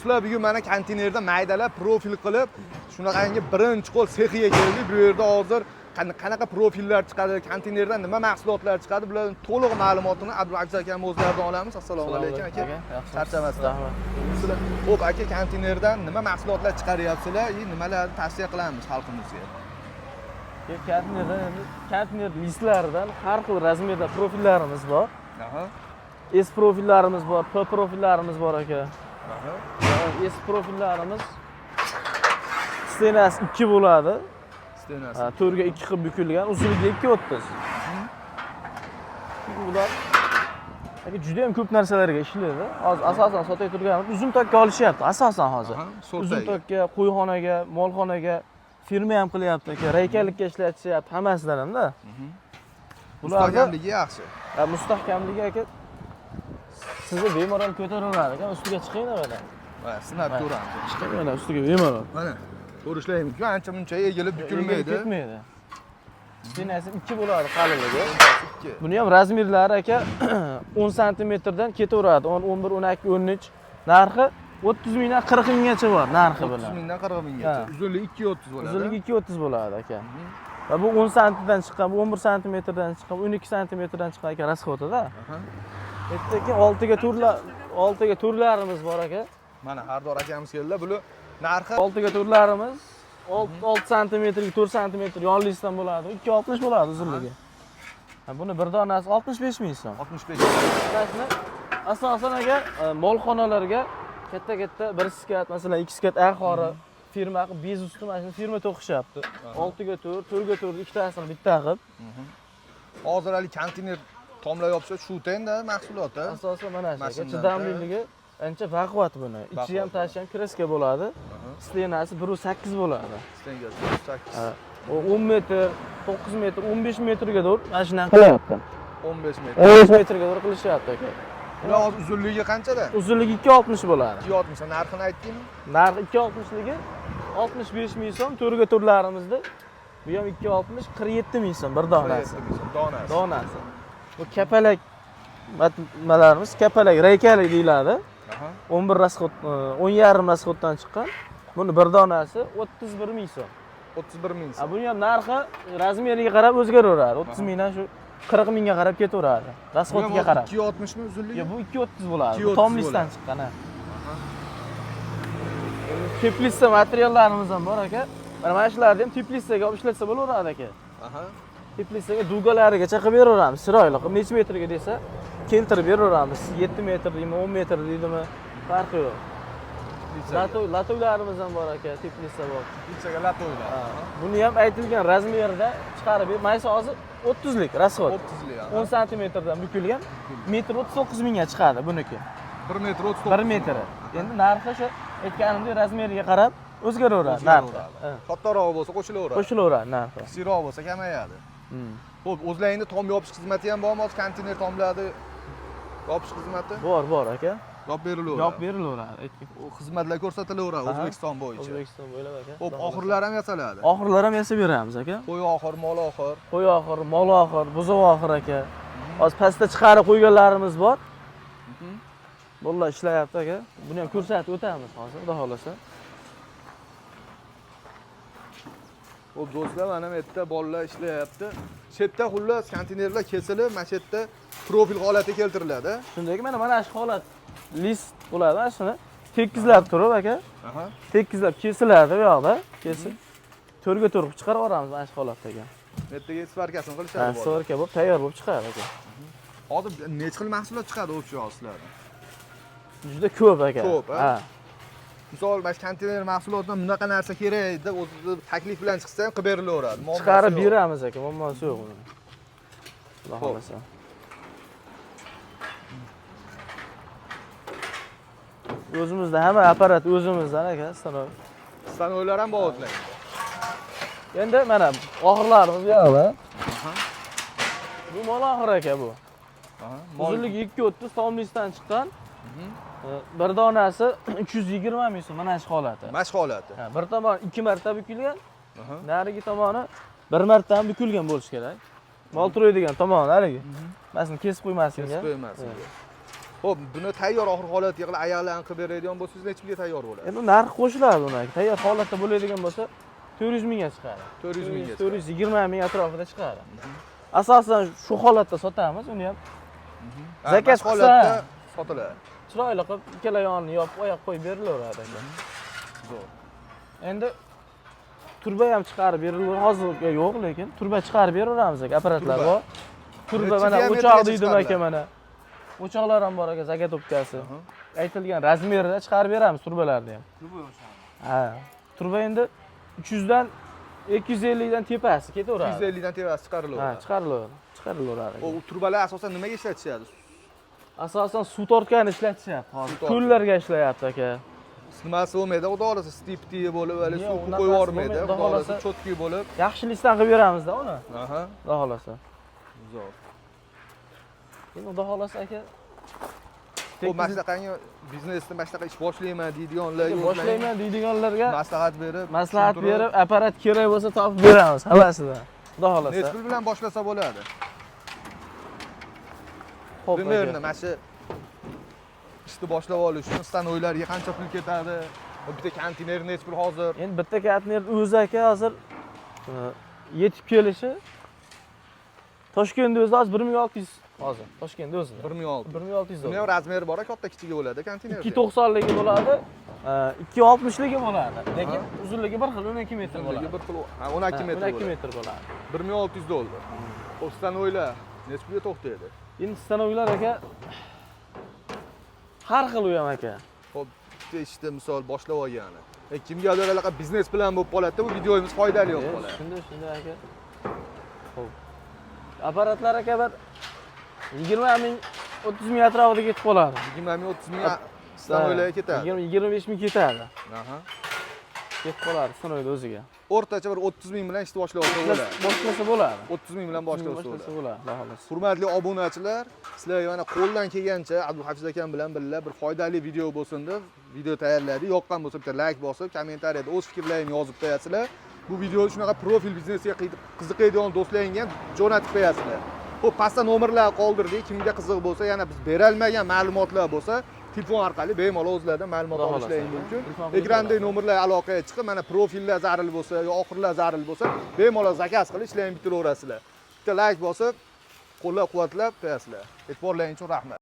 Sizlar bugun mana konteynerda maydalab profil qilib, shunaqangi birinchi qo'l sexiga keldik. Bu yerda hozir qanaqa profillar chiqadi, konteynerdan nima mahsulotlar chiqadi, bularning to'liq ma'lumotini Abdulaziz akam o'zlaridan olamiz. Assalomu alaykum aka. Charchamasdan. Rahmat. Sizlar, xo'p aka, konteynerdan nima mahsulotlar chiqaryapsizlar и nimalarni tavsiya qilamiz xalqimizga? Konteynerdan endi konteyner listlaridan har xil razmerda profillarimiz bor. Aha. S profillarimiz bor, P profillarimiz bor aka. Aha. S profillarimiz стена si 2 bo'ladi. Стена si. Ha, 4 ga 2 qilib bukilgan, uzunligi 2.30. Bular aka juda ham ko'p narsalarga ishlaydi. Hozir asosan sotay turganimiz uzum tokka olishyapti, asosan hozir. Aha, Uzum so'rtaga. tokka, qo'yxonaga, molxonaga, firma ham qilyapti aka, raykalikka ishlatishyapti hammasidan hamda. Bularda Mustahkamligi yaxshi. Ha, mustahkamligi aka sizni bemalol ko'taraveradi aka, ustiga chiqinglar mana. Va sinab ko'ramiz. Chiqing mana ustiga bemalol. Mana ko'rishlar mumkin, ancha muncha egilib bukilmaydi. Egilib ketmaydi. Стена si 2 bo'ladi qalinligi. 2. Buni ham razmerlari aka 10 santimetrdan ketaveradi. 10, 11, 12, 13. Narxi 30 mingdan 40 minggacha bor narxi 30 bilan. mingdan 40 minggacha. Ha. Uzunligi 2.30 bo'ladi. Uzunligi 2.30 bo'ladi aka. Va bu 10 santidan chiqqan, bu 11 santimetrdan chiqqan, 12 santimetrdan chiqqan aka расход ida. Aha. Ertaga 6 ga to'rtlar, 6 ga to'rtlarimiz bor aka. Mana Hardor akamiz keldilar. Bular narxi 6 ga to'rtlarimiz 6 santimetrga 4 santimetr yonlisdan bo'ladi. 2.60 bo'ladi uzunligi. Ha, buni bir donasi 65 ming so'm. 65. Bittasini asosan aka molxonalarga katta-katta bir склад, masalan, ikki склад axori firma qilib без usti mana shuni firma to'qishyapti. 6 ga 4, 4 ga 4 ikkitasini bitta qilib. Hozir hali konteyner tomlar yopishsa shu tenda mahsuloti. Asosan mana shu aka Mashinada. Chidamliligi ancha baquvvat buni. Ichi ham Baquvvat. Tashi ham краска bo'ladi. Стена si 1.8 bo'ladi. Стенка si 8. Ha, u 10 metr, 9 metr, 15 metrga to'g'ri mana shundan qilyapti. 15 metr. 15 metrga to'g'ri qilishyapti aka. Bular hozir uzunligi qanchada? Uzunligi 2.60 bo'ladi. 2.60. Narxini aytdingmi? Narxi 2.60ligi 65 ming so'm, to'rga to'rtlarimizda bu ham 2.60 47 ming so'm bir donasi. 47 ming so'm donasi. Donasi. Bu kapalak nimalarimiz kapalak raykalik deyiladi. Aha. 11 расход, 10,5 расход dan chiqqan. Buni bir donasi 31 ming so'm. 31 ming Ha, so'm. buni ham narxi razmeriga qarab o'zgaraveradi. 30 mingdan shu 40 mingga qarab ketaveradi. Расход iga qarab. 2.60 mi uzunligi? Yo, bu 2.30 bo'ladi. Bu 2.30 tom listdan bo'ladi. chiqqan, ha. Теплица materiallarimiz ham bor aka. Mana shularni ham теплица ga olib ishlatsa bo'laveradi aka. Aha. Теплица ga дуга larigacha qilib beraveramiz. Chiroyli qilib necha metrga desa keltirib beraveramiz. 7 metr deydimi, 10 metr deydimi, farqi yo'q. Теплица ga. Лоток larimiz ham bor aka, теплица bor. Теплица ga лоток lar. Ha, buni ham aytilgan razmerda chiqarib ber. Mana shu hozir 30lik расход. 30 lik. 10 santimetrdan bukilgan. Metr 39 mingga chiqadi buniki. 1 metr 39. 1 metri. Endi narxi shu aytganimdek razmeriga qarab o'zgaraveradi narxi. O'zgaraveradi. Ha, Kattarog'i bo'lsa qo'shilaveradi. Qo'shilaveradi narxi. Kichikroq bo'lsa kamayadi. Xo'p, o'zlaringda tom yopish xizmati ham bormi? Hozir konteyner tomlarni yopish xizmati Bor, bor aka. yopib berilaveradi. Yopib berilaveradi. U xizmatlar ko'rsatilaveradi Aha. O'zbekiston bo'yicha. O'zbekiston bo'ylab aka. Xo'p, oxirlar ham yasaladi. Oxirlar ham yasab beramiz aka. Qo'y oxir, mol oxir. Qo'y oxir, mol oxir, buzov oxir aka. Hozir pastda chiqarib qo'yganlarimiz bor. Bolalar ishlayapti aka. Buni ham ko'rsatib o'tamiz hozir, xudo xohlasa. Xo'p, do'stlar, mana bu yerda bolalar ishlayapti. Shu yerda xullas konteynerlar kesilib, mana shu yerda profil holatiga keltiriladi. Shundaki mana shu holat list bo'ladi, mana shuni tekizlab turib aka, Aha. tekizlab kesiladi bu yoqda, kesib to'rga to'rt qilib chiqarib yuboramiz mana shu holatda aka. Bu yerdagi сварка sini Ha, qilishadi bolalar. сварка bo'lib tayyor bo'lib chiqadi aka. Hozir necha xil mahsulot chiqadi общий sizlarda? Juda ko'p aka. Ko'p, ha? Ha. Misol mana shu konteyner mahsulotidan bunaqa narsa kerak deb o'zi taklif bilan chiqsa ham qilib berilaveradi. Muammosi Chiqarib yo'q. beramiz aka, muammosi yo'q uni. Xudo Xo'p. xohlasa. O'zimizda hamma apparat o'zimizdan aka, stanok. Stanoklar ham bor o'zlaringda. Endi mana oxirlarimiz bu yoqda. Bu mol oxir aka bu. Aha. Uzunligi 2.30 tomlisdan chiqqan. Bir donasi 320 ming so'm mana shu holati. Mana shu holati. Ha, bir tomoni ikki marta bukilgan, Aha. narigi tomoni bir marta ham bukilgan bo'lishi kerak. Mol turadigan tomoni narigi. Mana shuni kesib qo'ymasin. Kesib qo'ymasin. Xo'p, buni tayyor oxir holatga qilib ayaqlarni qilib beradigan bo'lsangiz necha pulga tayyor bo'ladi? Endi narx qo'shiladi uni. Tayyor holatda bo'ladigan bo'lsa 400 mingga chiqadi. 400 mingga. 420 ming atrofida chiqadi. Asosan shu holatda sotamiz, uni ham заказ Zakaz holatda sotiladi. Chiroyli qilib ikkala yonini yopib, oyoq qo'yib berilaveradi aka. Zo'r. Endi turba ham chiqarib berilaveradi. Hozir yo'q, lekin turba chiqarib beraveramiz aka, apparatlar Turba. bor. Turba Necha mana diametrgacha o'choq deydimi aka chiqariladi? Mana. O'choqlar ham bor aka, заготовка si. Aytilgan размер ida chiqarib beramiz turbalarni ham. Ha. Turba endi 300 dan 250 dan tepasi ketaveradi. 250 dan tepasi Ha, chiqarilaveradi. chiqarilaveradi. Chiqarilaveradi. O turbalar asosan nimaga ishlatishadi? Asosan suv tortgani ishlatishyapti hozir. Suv tortgan. Ko'llarga ishlayapti aka. Nimasi bo'lmaydi, xudo xohlasa stipti bo'lib, hali Yo'q, suv unaqasi qo'yib yubormaydi. bo'lmaydi, Xudo xudo xohlasa xohlasa. чёткий bo'lib. Yaxshilikdan qilib beramizda uni. Aha. Xudo xohlasa. Zo'r. Endi xudo xohlasa aka. Bu mana shunaqangi biznesda mana shunaqa ish boshlayman deydiganlarga Boshlayman deydiganlarga maslahat berib, maslahat tushuntirib, berib, apparat kerak bo'lsa topib beramiz hammasidan. Xudo xohlasa. Necha pul bilan boshlasa bo'ladi? Xo'p, Примерно aka. Mana shu ishni boshlab olish uchun stanoklarga qancha pul ketadi? Bitta konteyner necha pul hozir? Endi bitta konteyner o'zi aka hozir yetib kelishi Toshkentda o'zi hozir 1600 hozir. Toshkentda o'zida. 1600. 1600 Buni ham dollar. размер i bor, katta kichigi bo'ladi konteyner. 290ligi bo'ladi, 260ligi bo'ladi. Lekin uzunligi bir xil 12 metr bo'ladi. Bir xil, ha, 12 Ha, metr 12 bo'ladi. Metr bo'ladi. 1600 dollar. Xo'p, stanoklar necha pulga to'xtaydi? Endi stanoklar aka har xil u ham aka. Xo'p, bitta ishni misol boshlab olgani. Kimgadir anaqa biznes bilan bo'lib qoladi, bu videomiz foydali bo'lib qoladi. Shunday aka. Xo'p. Apparatlar aka bir 20 ming, 30 ming atrofida ketib qoladi. 20 ming, 30 ming stanoklarga ketadi. 20 25 ming ketadi. Aha. Ketib qoladi stanokni o'ziga. O'rtacha bir 30 ming bilan ishni boshlab olsa bo'ladi. Boshlasa bo'ladi. 30 ming bilan boshlasa Boshlasa bo'ladi. Bo'ladi, xudo xohlasa. Hurmatli obunachilar, sizlarga mana qo'ldan kelgancha Abdulhafiz akam bilan birga bir foydali video bo'lsin deb video tayyorladik. Yoqqan bo'lsa bitta layk bosib, kommentariyada o'z fikrlaringni yozib qo'yasizlar. Bu video shunaqa profil biznesiga qiziqadigan do'stlaringga ham jo'natib qo'yasizlar. Xo'p, pastda nomerlar qoldirdik. Kimga qiziq bo'lsa, yana biz berolmagan ma'lumotlar bo'lsa, telefon orqali bemalol o'zlaridan ma'lumot Xudo olishlari xohlasa. Mumkin. Telefon qilib Ekrandagi beramiz. nomerlar aloqaga chiqib, mana profillar zaril bo'lsa yo oxirlar zaril bo'lsa, bemalol заказ qilib ishlaringni bitiraverasizlar. Bitta layk bosib, qo'llab-quvvatlab qo'yasizlar. E'tiborlaring uchun rahmat.